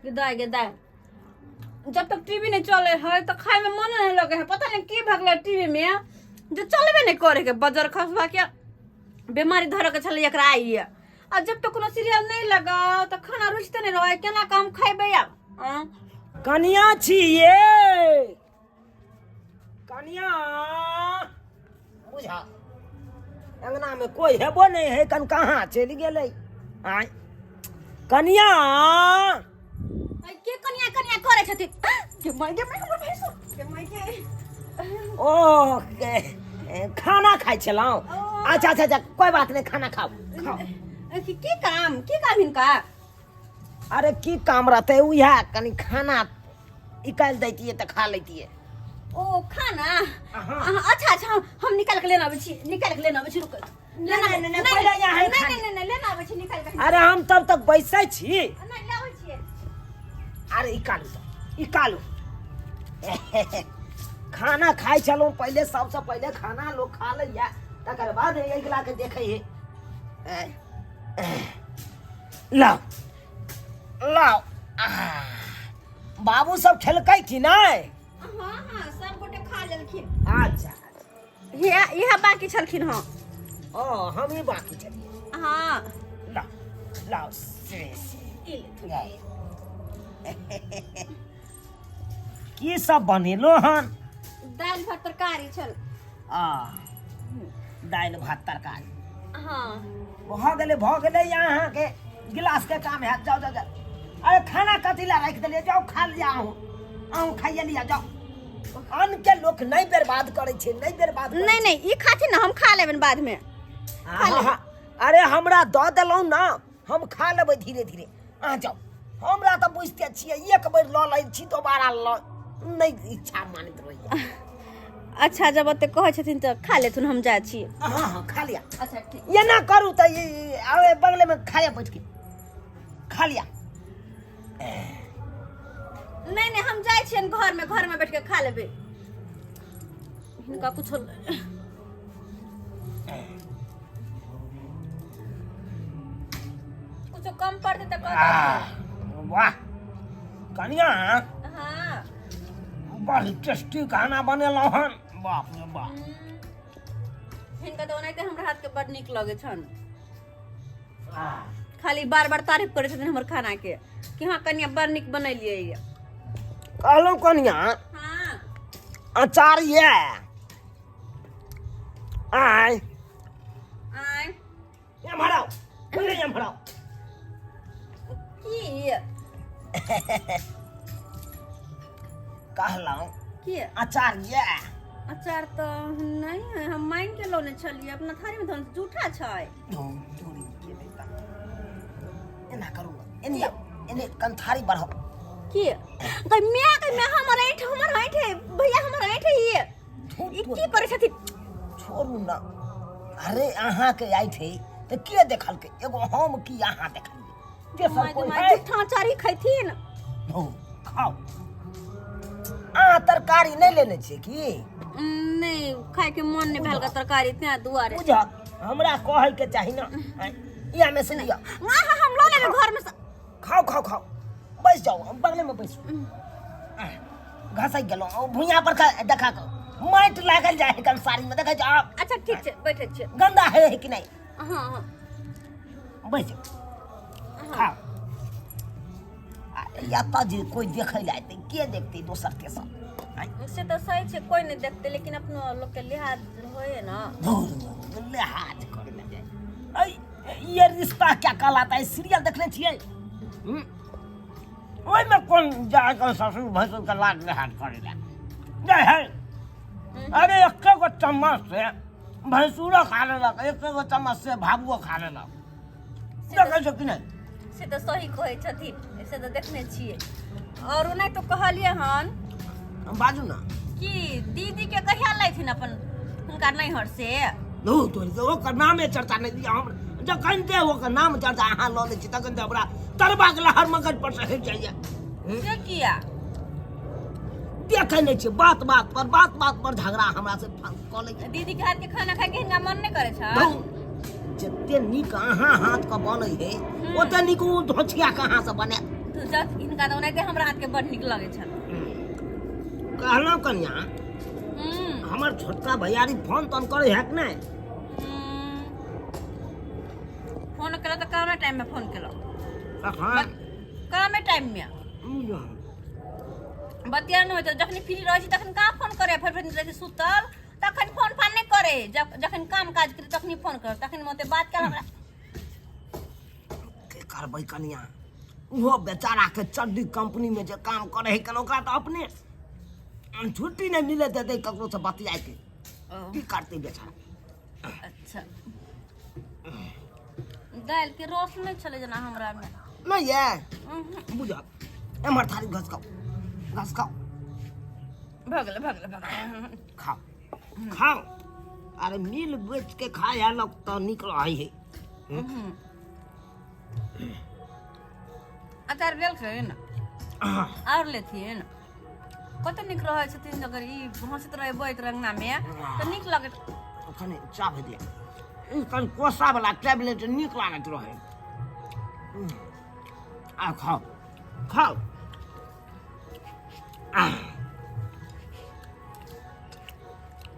गे दाय गे दाय, जब तक टीवी नहीं चले है तो खाए में मन नहीं लगे है। पता नहीं की भगले टीवी में जो चलबे नहीं करे के, बजर खसबा के बीमारी धर के छले एकरा आई। आ जब तक कोनो सीरियल नहीं लगा तो खाना रुचते नहीं रहे, केना काम खेबे आब? आँ? कनिया छी ये कनिया, बुझा अंगना में कोई हेबो नहीं है, कन कहाँ चलि गेलै? आय कनिया। आई के कनिया कनिया करे छथि? के माय गे माय, हमर भैंसुर के माय के। ओ खाना खाइ छलहुँ। अच्छा अच्छा अच्छा, कोई बात नहीं, खाना खाओ खाओ। की की काम, की काम हिनका? अरे की काम रहते, उएह कनि खाना निकालि दैतियै तऽ खा लैतियै। ओ खाना? हाँ। अच्छा अच्छा, हम निकाल के लेना आबै छी, निकाल के लेना आबै छी, रुक। लेना नहीं, नहीं, पहिले यहाँ नहीं नहीं नहीं नहीं, लेना आबै छी निकाल के। अरे हम तब तक बैसै छी। नहीं, लाबै छियै। अरे निकालू तऽ निकालू। खाना खाइ छलहुँ पहिले, सबसँ पहिले खाना लोक खा लैया, तकर बाद अगिला के देखै है। लाउ लाउ। बाबू सब खेलकै कि नहि? हाँ हाँ, सब गोटे खा लेलखिन। अच्छा। इएह इएह बाकी छलखिन। हँ। ओ हम ही बाकी छलियै। हाँ। लाउ लाउ से से। ई ले। की सब बनेलो हन? दालि भात तरकारी छल। आ दालि भात तरकारी। हाँ। भऽ गेलै, भऽ गेलै, अहाँके गिलासके काम हैत। जाउ जाउ जाउ। अरे खाना कथी लए राखि देलियै? जाउ खा लिअ, अहूँ अहूँ खाइए लिअ जाउ। अन्नके लोक नहि बर्बाद करै छै, नहि बर्बाद करै नहीं नहीं, ई खाथिन ना, हम खा लेबनि बाद में। छै। हाँ, अरे हमरा दऽ देलहुँ ने, हम खा लेबै धीरे धीरे, अहाँ जाउ। हमरा तऽ बुझिते छियै, एक बेर लऽ लै छी दोबारा लऽ नहि इच्छा मानैत रहैया। अच्छा, जब ओते कहै छथिन तऽ खा लेथुन, हम जाइ छी। हाँ हाँ, खा लिया। अच्छा ठीक। एना करू तऽ आवे बगलेमे खाया, बैठ के खा लिया। नहीं नहीं, हम जाइ छियनि घरमे, घरमे बैठ के खा लेबै। हिनका कुछो कुछो कम पड़तै तऽ कह। वाह कनिया। हाँ। बड़ टेस्टी खाना बनेलहुँ हन, बाप रे बाप। हिनका तऽ ओनाहिते हमरा हाथके बड़ नीक लगै छनि। खाली बार बार तारीफ करै छथिन हमर खानाके कि हाँ कनिया, बड़ नीक बनेलियै ये। कहलहुँ कनिया। हाँ। अचार ये आय? आय? एम्हर आउ, पहिले एम्हर आउ। की? कहलहुँ की? अचार ये? अचार तऽ नहि है, हम मांगि के लौने छलियै, अपना थारीमे धन जूठा छै। धूरी के बेटा, एना करू ने, एने आउ, एने कंथारी बढ़ाउ। की गै माय गै माय, हमर ऐंठ, हमर ऐंठ है भैया, हमर ऐंठ है। ये ई की करै छथिन? छोड़ू ना। अरे अहाँके आइ छै तऽ के देखलकै? एगो हम की अहाँ देखलियै? तेसर माय कोइ माय है? जूठा अचारी खैथिन? हौ, खाउ। अहाँ तरकारी नहि लेने छियै की? नहि, खायके मन नहि भेल तरकारी तें दुआरे। बुझल, हमरा कहैके चाही ने। इएह मे से लिअ। हाँ हाँ, हम लऽ लेबै घरमे से। खाउ खाउ खाउ, बैस जाउ, हम बगलेमे बैसू। घसकि गेलहुँ ओ भुइयाँ पर। देखा कऽ माटि लागल जाइ है कंसारी में, देखै जाउ। अच्छा ठीक छै, बैठे छियै। गंदा है, है कि नहीं? हाँ हाँ। बैस जाउ, खाउ। आ एतऽ जे कोइ देखै लए एतै, के देखतै दोसर तेसर? आँय? से तऽ सही छै, कोइ नहि देखतै, लेकिन अपनो लोकके लिहाज होइए ने। धुर, लिहाज करै लए जाइ। ऐ ये रिश्ता क्या कहलाता है सीरियल देखने छियै? ओहिमे कोन जाके ससुर भैंसुर के लाज लिहाज करै लए जाइ है? अरे एके गो चम्मच से भैंसुरो खा लेलक, एके गो चम्मच से भाबुओ खा लेलक, देखै छौ कि नहि? से तऽ सही कहै छथिन, से तऽ देखने छियै। आओर ओना तऽ कहलियै हन। बाजू ने। कि दीदी के कहिया लैथिन अपन हुनका नैहर से? धू तोरी के, ओकर नामे चर्चा नहि दिअ। हम जखन ते ओकर नाम चर्चा अहाँ लऽ लै छी तखन तऽ हमरा तरबाक लहर मगज पर से हटि जाइए। से किया? देखै नहि छियै, बात बात पर बात बात पर झगड़ा हमरा से कऽ लै छै। दीदी के हाथ के खाना खाय के हिनका मन नहि करै छै? धू, जते नीक अहाँ हाथ के बनै है ओते नीक ओ धोछिया कहाँ से बनायत? इज्जत हिनका तऽ ओनाहिते हमरा हाथके बड़ नीक लगै छनि। कहलहुँ कनिया, हमर छोटका भैयारी फोन तोन करे है कि नहि? फोन केलहुँ तऽ कमे टाइममे फोन केलहुँ। अखन कमे टाइममे बतिया नहि होइत, जखन फ्री रहै छी तखन कहाँ फोन करे, फेर फेर रहै छी सुतल तखन फोन फान नहि करे, जब जखन काम काज करे तखनी फोन कर, तखन ओते बात कयल हमरा। की करबै कनिया, ओहो बेचारा के चड्डी कंपनी में जे काम करे है कन, ओकरा तऽ अपने छुट्टी नहि मिले देतै ककरो से बतियाए के। की करतै बेचारा। अच्छा, दालि के रस नहि छलै जेना हमरा मे। नहि ये बुझल, एम्हर थारी घसकाउ घसकाउ। भऽ गेलै भऽ गेलै भऽ गेलै। खाओ खाओ, अरे मिल बेच के खाए है लोग तऽ नीक रहै है। अचार भेल छै ने, आओर लेथिन। कते नीक रहै छथिन, अगर ई हँसैत रहै बजैत रहै अङ्गनामे तऽ नीक लगैत। कनि चाह दिया, ई कनि कोसा वाला टैबलेट नीक लागैत रहै। आ खाओ खाओ।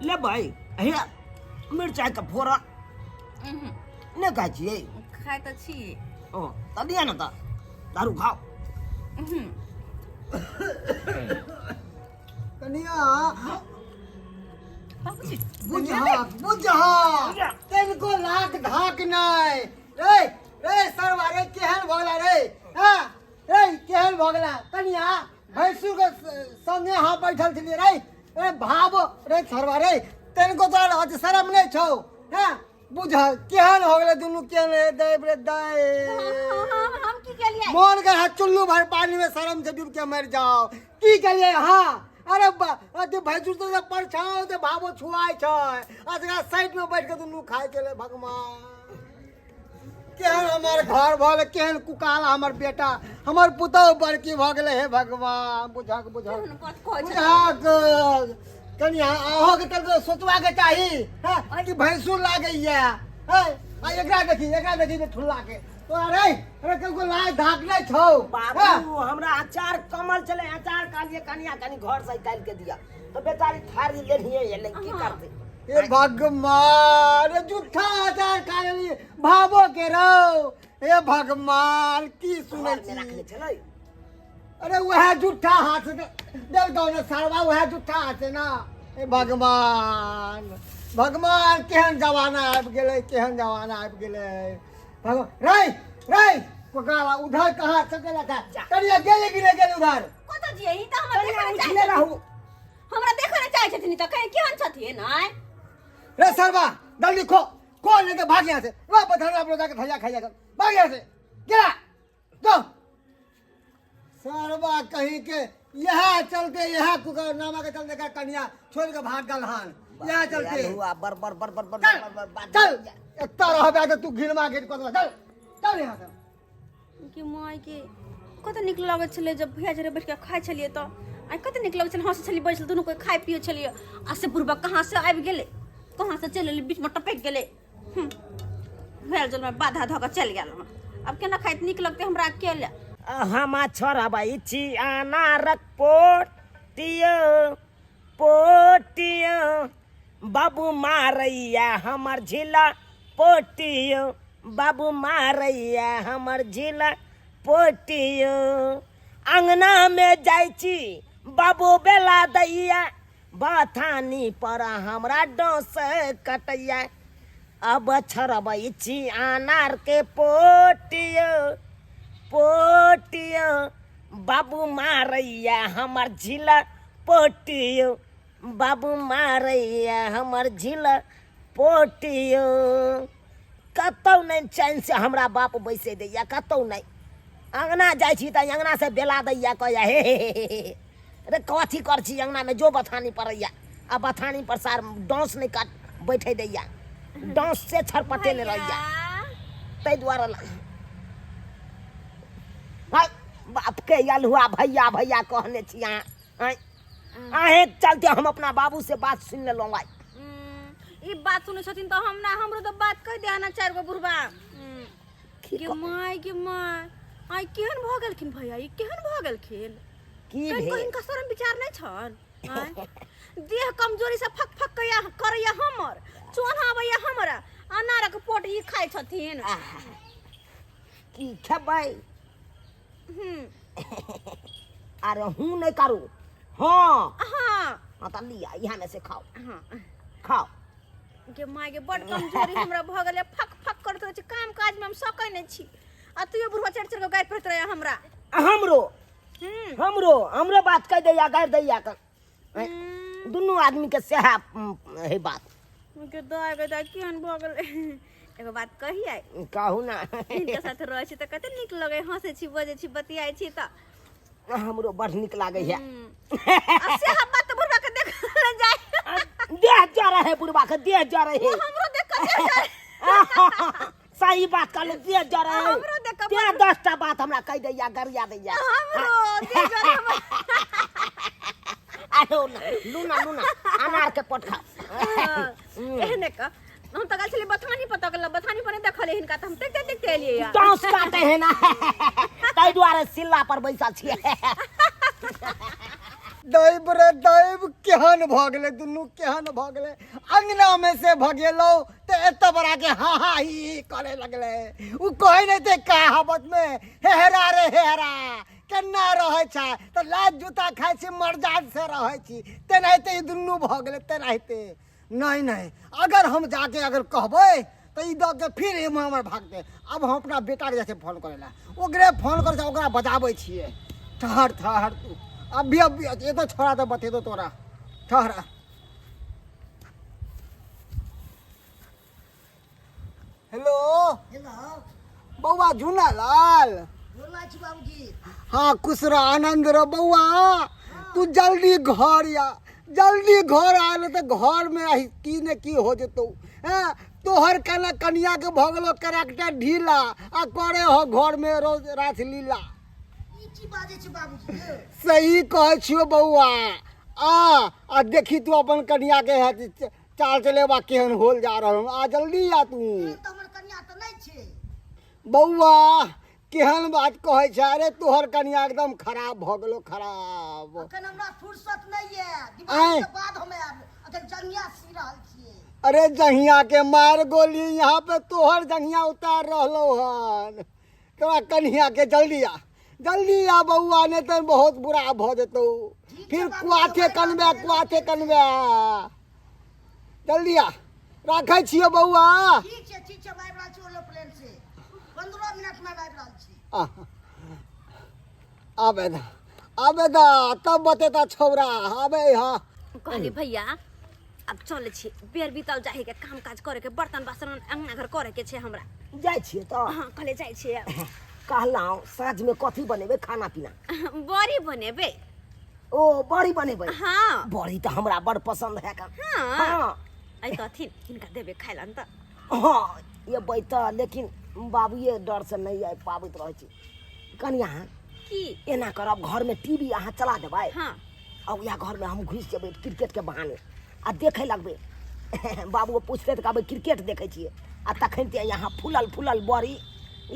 लेबै हे मिरचाइके फोड़न? नहि खाइ छियै? खाइ तऽ छी। ओ तऽ दिअ ने, तऽ दारू खाओ। कनिया, बुझहक बुझहक, तनिको लाख धाक नहि रे। रे सरवा रे, केहन भऽ गेला रे? हँ रे, केहन भऽ गेला? कनिया, भैंसुर के संगे अहाँ बैठल छलियै रे। रे भाव रे सरवा रे, तनिको तोरा अथी शरम नहि छौ? हँ, बुझ केहन हो गेलै दुनू, केहन रे दै रे दै। हम की केलियै? मोन के हाथ चुल्लू भर पानी में शरम से डूब के मर जाओ। की केलियै अहाँ? अरे अथी भैंसुर तो परछाओ से भावो छुआइ छै, आ तकरा साइड में बैठ के दुनू खाइ छलै। भगवान, केहन हमर घर भऽ गेलै, केहन कुकाल हमर बेटा हमर पुतहु बड़की भऽ गेलै। हे भगवान, बुझक बुझक बुझक। कनि अहाँके तऽ सोचबाके चाही हँ कि भैंसुर लागैया है। आ एकरा देखी, एकरा देखी जे ठुल्ला के तोरा रे। अरे कनको लाज धाक नहि छौ? बाबू, हमरा अचार कमल छलै, अचार कहलियै कनिया कनि घर से निकालि के दिअ, तऽ बेचारी थारी लेनिये एलै, की करतै? हे भगवान, जूठा अचार खा लेली भावो के रौ। हे भगवान, की सुनै घरमे छी? राखने छलै। अरे वएह जूठा हाथ से देलकौ ने सरवा, वएह जूठा हाथ से ना। हे भगवान भगवान, केहन जमाना आबि गेलै, केहन जमाना आबि गेलै भगवान। रे रे कोकाला, उधर कहाँ सकेला था कनिया? गेले कि नहि गेले उधर? कतऽ जियै? ई तऽ हमरा कनिया देखऽ उठले चाहै, रहू। हमरा देखऽ नहि चाहै छथिन तऽ कहीं केहन छथिन आँय? रे सरवा, जल्दी खो खो, नहीं तो भाग यहाँ से। वाह, बधाना आप लोग जाके थैया खाइया, भाग यहाँ से, गिरा दो सरवा कहीं के। यह चलते यह कुकर नामा के चलते का कन्या छोड़ के भाग गल हन, यह चलते। हुआ बर बर बर बर बर चल बर बर बात। चल, इतना रह बे तू घिनमा घिन कर, चल चल यहाँ से। कि माय के कते नीक लगै छलै जब भैया जरे बैठ के खाइ छलियै तऽ आइ कते नीक लगै छलै, हँसै छलियै, बैसल दुनू कोइ खाइ पियै छलियै, आ से बुढ़बा कहाँ से आबि गेलै, कहाँ से चलि एलै, बीचमे टपकि गेलै, भेल जलमे बाधा धऽ कऽ चलि गेल हँ। आब केना खाइत नीक लगतै हमरा अकेले? हम छोड़बै छी अनारक पोटियो पोटियो, बाबू मारैया हमर झिला पोटियो, बाबू मारैया हमर झिला पोटियो। अङ्गनामे जाइ छी बाबू बेला दैया, बथानी पर हमरा डोस कटैया। अब छोड़बै छी अनार के पोटियो पोटियो, बाबू मारैया हमर झिला पोटियो, बाबू मारैया हमर झिला पोटियो। कतौ नहि चैनसँ हमरा बाप बैसै दैया, कतौ नहि। अङ्गना जाइ छी तऽ अङ्गनासँ बेला दैया, कहैया हे हे हे हे हे रे, कथी कर छी अङ्गनामे? जो बथानी पड़ैया, आ बथानी पर सार डोंस नहि काट बैठे दैया, डोंस से छरपटेने रहैया। ताहि दुआरे भाइ बापके अलहुआ भैया भैया कहने छी अहाँ। आँय, अहें चलते हम अपना बाबू से बात सुनि लेलहुँ आइ। ई बात सुनै छथिन तऽ हम ना, हमरो तऽ बात कहि दे ना चारि गो बुढ़बा। के my के my, आइ केहन भऽ गेलखिन भैया, ई केहन भऽ गेलखिन? की कनिको भेल? हिनका शरम विचार नहि छनि? आँय? देह कमजोरी से फक फक कया करैया, हमर चोन्हा आबैया, हमरा अनारक पोट ई खाइ छथिन। आहा। की खेबै? हम्म। अरे हूँ नहि करू। हाँ। हाँ। हाँ तऽ लिअ, इएह में से खाउ। हाँ। खाउ। गे माय गे, बड कमजोरी हमरा भऽ गेलै, फक फक करैत रहै छै, काम काजमे हम सकै नहि छी, आ तू बुढ़वा चढ़ि चढ़ि कऽ गारि पड़ैत रहैया हमरा। आ हमरो हमरो हमरो बात कहि दैया, गारि दैया कऽ। दुनू आदमी के सएह है बात। गे दाय, गे दाय, केहन भऽ गेलै? एगो बात कहियै? कहू ना। हिनका साथ रहै छी तऽ कते नीक लगै, हँसै छी, बजै छी, बतियाइ छी तऽ हमरो बड़ नीक लागै है। आ से हम बात बुढ़वा के देख जाय। देह जा रहे है बुढ़वा के, देह जा रहे है। हमरो देख के देह जा। सही बात कहलहुँ, देह जा रहे है। हमरो देख के। तें 10टा बात हमरा कहि दैया, गरिया दैया। हमरो देह जा हमर। आलो ना, लूना लूना अनार के पोट खा। एहने का हम तऽ गेल छलियै बथानी पर, तकल बथानी पर नहि देखलियै हिनका, तऽ हम देखते देखते एलियै या। बाँस काटे है ना, ताहि दुआरे सिल्ला पर बैसल छियै। दैब रे दैब, केहन भऽ गेलै दुनू, केहन भऽ गेलै? अंगना में से भगेलौ तऽ एतऽ बड़ा के हा हा ही ही करे लगलै। उ कहै नहि छै कहावत में, हेहरा रे हेहरा केना रहै छै तऽ लात जूता खाइ छी, मर्जाद से रहै छी, तेनाहिते ई दुनू भऽ गेलै तेनाहिते। नहीं नहीं, अगर हम जाके अगर कहबै तऽ ई दऽ के फिर एमे हमर भागतै। अब हम अपना बेटाके जाइ छै फोन करै लए, ओकरे फोन करै छै, ओकरा बजाबै छियै। ठहर ठहर तू, अभी अभी एतो छोड़ा तऽ बतेतो तोरा, ठहर। हेलो। हेलो। बौआ झूना लाल। बोला छी बाबूजी। हाँ, खुश रह, आनंद रह। बौआ, तू जल्दी घर या, जल्दी घर आयल तऽ घर में आइ की ने की हो जेतौ। हैं तोहर कना कनिया के भऽ गेलो करेक्टर ढीला आ करे हो घर में रोज रास लीला। ई की बाजै छी बाबूजी यौ? सही कहै छियो बौआ। आ आ देखी तू अपन कनिया के है चाल चलेबा केहन होल जा रहल। आ जल्दी आ तू। एहन तऽ हमर कनिया तऽ नहि छै। बौआ, केहन बात कहै छै? अरे तोहर कनिया एकदम खराब भऽ गेलो, खराब। अखन हमरा फुर्सत नहि यऽ। आँय? दिवाली के बाद हम आयब, अखन जंगिया सी रहल छियै। अरे जहिया के मार गोली, यहाँ पे तोहर जंघिया उतार रहलो हन तोरा कनिया के। जल्दी आ, जल्दी आ बौआ, नहीं तो बहुत बुरा भऽ जेतौ। ठीक फिर छै बाबू, कुआथे दवाइ कनबे, बाबू, कुआथे कनबे। जल्दी आ, राखै छियौ बौआ। ठीक छै, ठीक छै, हम आबि रहल छी एरोप्लेन से, 15 मिनट में आबि रहल छी। आबे दा, आबे दा, तब बतेता छौरा। आबे यहाँ। कहली भैया, अब चलै छी, बेर बीतल जाहे के, काम काज करे के, बर्तन बासन अंगना घर करे के छै हमरा। जाइ छियै तऽ? हाँ, कहले जाइ छियै। कहलहुँ साँझमे कथी बनेबै खाना पीना? बड़ी बनेबै। ओ बड़ी बनेबै? हाँ। बड़ी तऽ हमरा बड़ पसंद है का। हाँ। हाँ। ऐ तथिन, हिनका देबै खाइ ला तऽ। हाँ एबै तऽ, लेकिन बाबुए डर से नहि आबि पाबैत रहै छै। कनिया। की? एना करब, घरमे टीवी अहाँ चला देबै। हाँ। आ उएह घरमे हम घुसि जेबै क्रिकेटके बहाने आ देखै लगबै। बाबू पुछतै तऽ कहबै क्रिकेट देखै छियै, आ तखन तऽ यहाँ फूलल फूलल बड़ी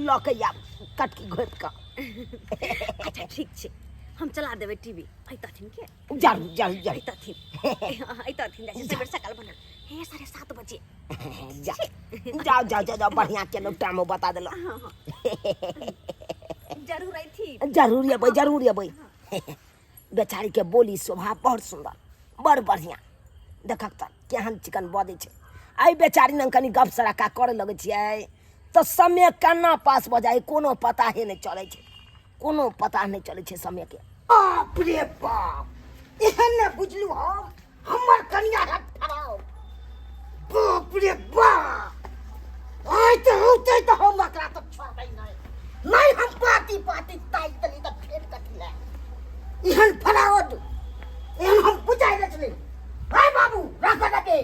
लऽ के आयब कटकी घोपि कऽ। अच्छा ठीक छै, हम चला देबै टीवी। ऐ तथिन के? जरूर जरूर जरूर। ऐ तथिन, ऐ तथिन, जाइ छी सबेर सकाल बना हे, 7:30 बजे। जा जाओ जाओ जाओ जाओ, बढ़िया केलहुँ, टाइमो बता देलहुँ। हाँ हाँ, जरूर ऐथिन। जरूर अबै, जरूर अबै। बेचारी के बोली स्वभाव बड़ सुंदर, बड़ बढ़िया। देखक तऽ केहन चिकन बजै छै। एहि बेचारी लग कनि गप सड़क्का करऽ लगै छियै तऽ समय केना पास भऽ जाइ कोनो पता ही नहि चलै छै, कोनो पता नहि चलै छै समय के। बाप रे बाप, एहन ने बुझलू हम हमर कनिया है खराब। बाप रे बाप, आइ तऽ होतै तऽ हम एकरा तऽ छोड़बै नहि, नहि हम पाती पाती ताकि देली तऽ फेर कथी लए एहन फरावट, एहन हम बुझाइ नहि छलै। हाय बाबू, राख दे।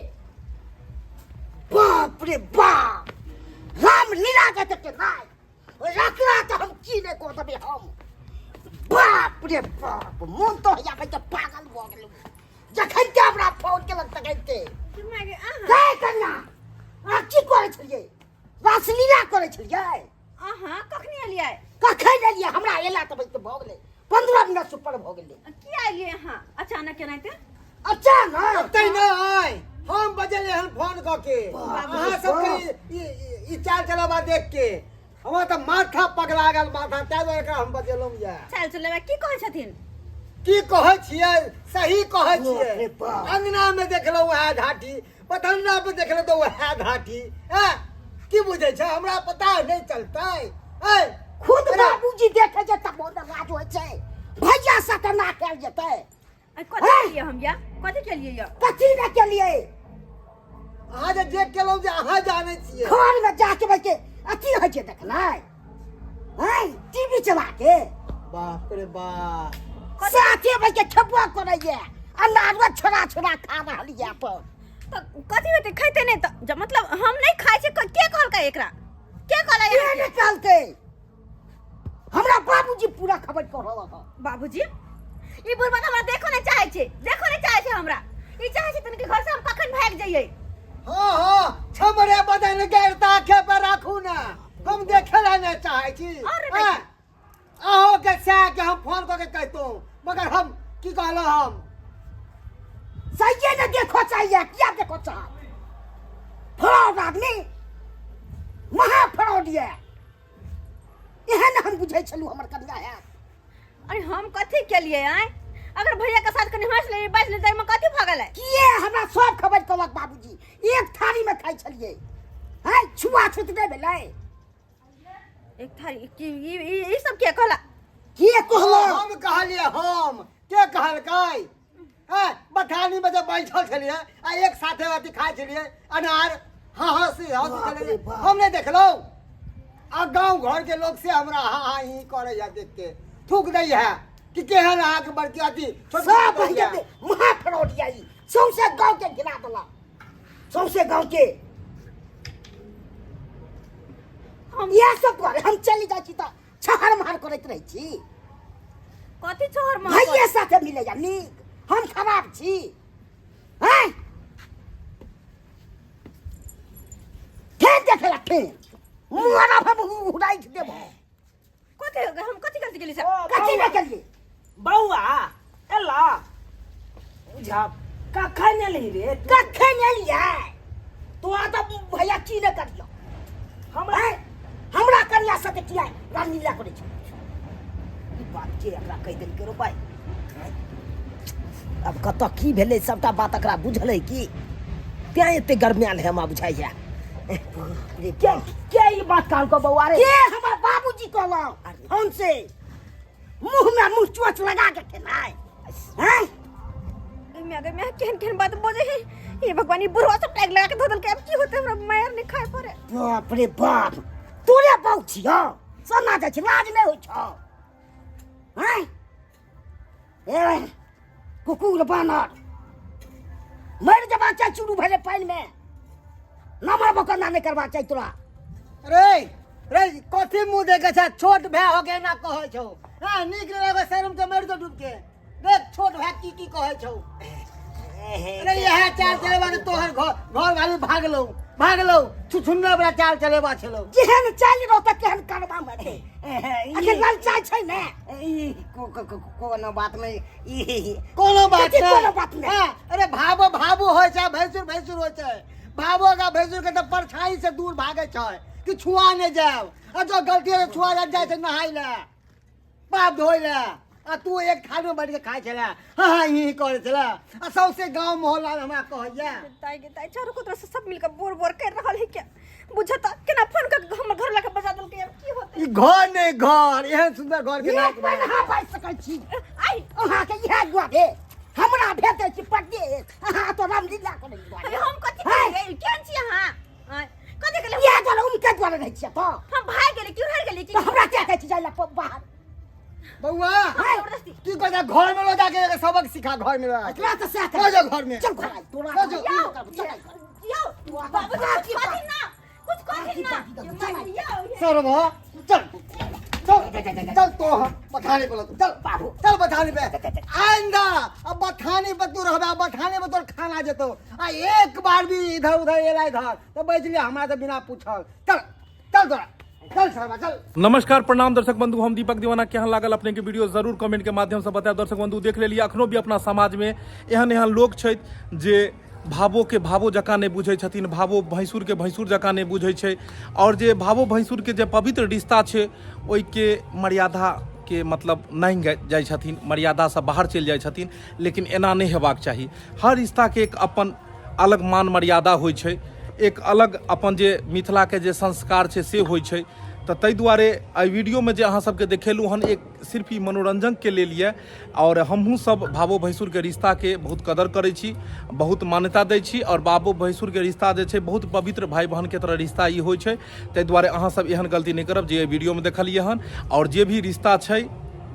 बाप रे बाप, राम लीला के तऽ नाइ रखला तऽ हम की नहि कऽ देबै हम। बाप रे बाप, मोन तऽ होइया भाइ पागल भऽ गेलहुँ जखन के हमरा फोन केलक तखन के। गै कन्या, अहाँ की करै छलियै? रासलीला करै छलियै? अहाँ कखनी एलियै? कखन एलियै हमरा एला तऽ बैस भऽ गेलै 15 मिनट से ऊपर भऽ गेलै। की आइए अहाँ अचानक केनाइते? अचानक ओतै नहि, हम बजलियै हन फोन कऽ के अहाँ सबके ई चाल चलाबा देख के हमरा तऽ माथा पगला गेल माथा, ताहि दुआरे एकरा हम बजेलहुँ यऽ। चाल चलेबा की कहै छथिन? की कहै छियै, सही कहै छियै। रे बाप। अंगना में देखलहुँ वएह घाटी, पथन्ना पे देखलहुँ तऽ वएह घाटी। ऐं की बुझै छै, हमरा पता नहि चलतै? ऐं खुद बाबूजी देखे छै तब बहुत नाराज होइ छै। भैया साथे ना कयल जेतै। अरे कथी केलियै हम या? कथी केलियै या? कथी ने केलियै? अहाँ जे जे केलहुँ जे अहाँ जानै छियै। घर में जाके बैठ के अथी होइ छै देखनाइ, हैं टीवी चला के। बाप रे बाप, साथे बैठ के खेबो करैया आ नारुआ छोड़ा छोड़ा खा रहल ये अपन। तऽ कथी हेतै खैतै नहि तऽ जब मतलब हम नहि खाइ छियै, के कहलकै एकरा? के कहलै के अहाँके? ने कहलकै? हमरा बाबूजी पूरा खबर कह रहल हँ। बाबूजी ई बुढ़बा तऽ हमरा देखो नहि चाहै छै, देखो नहि चाहै छै हमरा। ई चाहै छै तनिके घर से हम कखन भागि जइयै। हाँ हाँ, छमरे बदन गैर ताके पर राखू ना, हम देखे ला नहीं चाहे छी। अरे हाँ, अहो के सैह के हम फोन कऽ के कहितहुँ, मगर हम की कहलहुँ हम सहिए ने देखो चाहिए, किया देखो चाह? फ्रॉड आदमी, महा फ्रॉड ये। एहन हम बुझै छलहुँ हमर कनिया है। अरे हम कथी केलियै आँय? अगर भैया के साथ कनि हँसि लेलियै बाजि लेलियै तऽ एहिमे कथी भऽ गेलै? किए हमरा सब खबर कहलक बाबूजी, एक थारी में खाइ छलियै। हैं छुआ छूत नहि भेलै? एक थारी की ई सब के कहला? के कहलक? हम कहलियै। हम के कहलकै? हैं बथानी में जब बैठल छलियै आ एक साथे अथी खाइ छलियै अनार, हाँ हँसी हँसी बाप रे छलियै, बाप। हम नहि देखलहुँ? आ गाँव घर के लोग से हमरा हाँ हाँ ही करैया, देख के थूक दै है कि केहन अहाँके बड़की अथी छोटकी सब बहिन भैया है। महा फ्रॉड ये ई, सौंसे गाँव के घिना देलक, सौंसे गाँव के। हम इएह सब दुआरे हम चलि जाइ छी तऽ छहर महर करैत रहै छी। कथी छहर महर? भैये साथे मिलैया नीक, हम खराब छी? हैं फेर देखेला फेर मुहरा हम उड़ाइ देबो। कथी हम कथी गलती केलियै से? कथी नहि केलियै? बौआ एला बुझा कखन एलही रे? कखन एलियै? तोरा तऽ भैया की नहि करियौ हमरा हैं? हमरा कनिया साथे किया रामलीला करै छै? ई बात के एकरा कहि देलकै रो भाई? अब कतऽ की भेलै सबटा बात एकरा बुझलै की, तें एते गर्मियाल है हमरा बुझाइया। के के ई बात कहलको बौआ रे? के हमर बाबूजी कहलक फोन से, मुंह में मुंह चोच लगा के खेनाइ। हैं गै माय, गै माय, केहन केहन बात बजै है। हे भगवान, ई बुढ़वा सब टैग लगा के धो देलकै, अब की होतै? हमरा मारि नहि खाय पड़े। बाप रे बाप, तोरे बाउ छियौ, सना जाइ छै, लाज नहि होइ छौ? हैं ए कुकुर बानर, मरि जेबा चाहे चूरू भरे पानि में नमर बकना नहि करबा चाही तोरा। रे रे, कथी मुँह देखे छै? छोट भाय हो के ना कहै छौ? हाँ नीक नहि लगै, शर्म के मरि जो डूब के। देख छोट भाय की की कहै छौ। अरे इएह चाल चलेबा ने तोहर घर घर वाली भागलौ भागलौ, छुछुन्ना वाला चाल चलेबा छलौ। जेहन चालि रहतै तेहन करबा मे हेतै। अखन ललचाइ छै ने। ई कोनो बात नहि ई कोनो बात कथी नहि। कोनो बात नहि? हाँ, अरे भाबो भाबो होइ छै, भैंसुर भैंसुर होइ छै। भाबो का भैंसुर के तऽ परछाई से दूर भागै छै कि छुआ नहि जायब, आ जो गलती से छुआ जाइ छै नहाय लए पाप धोइ लए, आ तू एक थाली में बैठ के खाइ छले, हाँ हाँ ही करै छले, आ सौंसे गाँव मोहल्ला में हमरा कहैया। ताई गे ताई, चारू तरफ से सब मिलकर बोर बोर कर रहल है। क्या बुझता केना फोन कर के हमर घर लगे बजा देलकै, अब की होतै? ई घर नहि घर, एहन सुंदर घर के एक बेर अहाँ बाजि सकै छी? आई अहाँके इएह दुआरे हमरा भेटै छी परदेश, अहाँ तो रामलीला करै दुआरे। अरे हम कथी हैं? करियै? केहन छी अहाँ? आँय, कथी केलियै? इएह दुआरे उनके दुआरे रहै छियै तऽ। हम भागि गेलियै कि उड़ि गेलियै? तऽ हमरा किया कहै छी जाइ लए बाहर? बौआ जबरदस्ती की कहै छै, घर में लो जाके एकर सबक सिखा, घर में लो जाके। तोरा तऽ सएह लऽ जाओ घर में। चल घर आइ तोरा। लऽ जाओ। यौ, चल आइ घर। यौ बाबूजी, कुछ कहथिन ना, कुछ कहथिन ना। यौ सरवा चल चल चल, तो हम बथाने पर चल बाबू। चल बथाने पे आइंदा, अब बथाने पर तू रहबे, बथाने पर तोर खाना जेतो, आ एक बार भी इधर उधर एला इधर तो बैठ लिया हमरा तो बिना पूछल। चल चल तोरा। चल सरवा चल। नमस्कार प्रणाम दर्शक बंधु, हम दीपक दीवाना। केहन लागल अपने के वीडियो जरूर कमेंट के माध्यम से बतायब। दर्शक बंधु देख लेलिए अखनो भी अपना समाज में एहन एहन लोग छथि जे भावो के भावो जकाँ नहि बुझै छथिन, भावो भैंसुर के भैंसुर जकाँ नहि बुझै छै, आओर जे भावो भैंसुर के जे पवित्र रिश्ता छै ओहिके मर्यादा के मतलब नहि जाइ छथिन, मर्यादासँ बाहर चलि जाइ छथिन। लेकिन एना नहि हेबाक चाही। हर रिश्ताके एक अपन अलग मान मर्यादा होइ छै, एक अलग अपन जे मिथिलाके जे संस्कार छै से होइ छै। तऽ ताहि दुआरे एहि वीडियोमे जे अहाँ सबके देखेलहुँ हन एक सिर्फ ई मनोरंजनके लेल यऽ। आओर हमहूँ सब भावो भैंसुरके रिश्ताके बहुत कदर करै छी, बहुत मान्यता दै छी, आओर बाबो भैंसुरके रिश्ता जे छै बहुत पवित्र भाय बहनके तरह रिश्ता ई होइ छै। ताहि दुआरे अहाँ सब एहन गलती नहि करब जे एहि वीडियोमे देखलियै हन। आओर जे भी रिश्ता छै,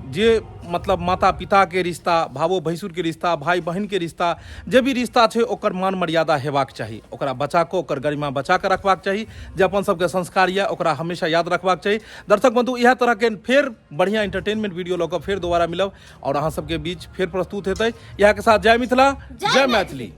जे मतलब माता पिताके रिश्ता, भावो भैंसुरके रिश्ता, भाय बहिनके रिश्ता, जे भी रिश्ता छै ओकर मान मर्यादा हेबाक चाही, ओकरा बचा कऽ ओकर गरिमा बचा कऽ रखबाक चाही। जे अपन सबके संस्कार यऽ ओकरा हमेशा याद रखबाक चाही। दर्शक बंधु इएह तरहके फेर बढ़िआँ एंटरटेनमेंट वीडियो लऽ कऽ फेर दोबारा मिलब आओर अहाँ सबके बीच फेर प्रस्तुत हेतै। इएह के साथ जय मिथिला, जय मैथिली।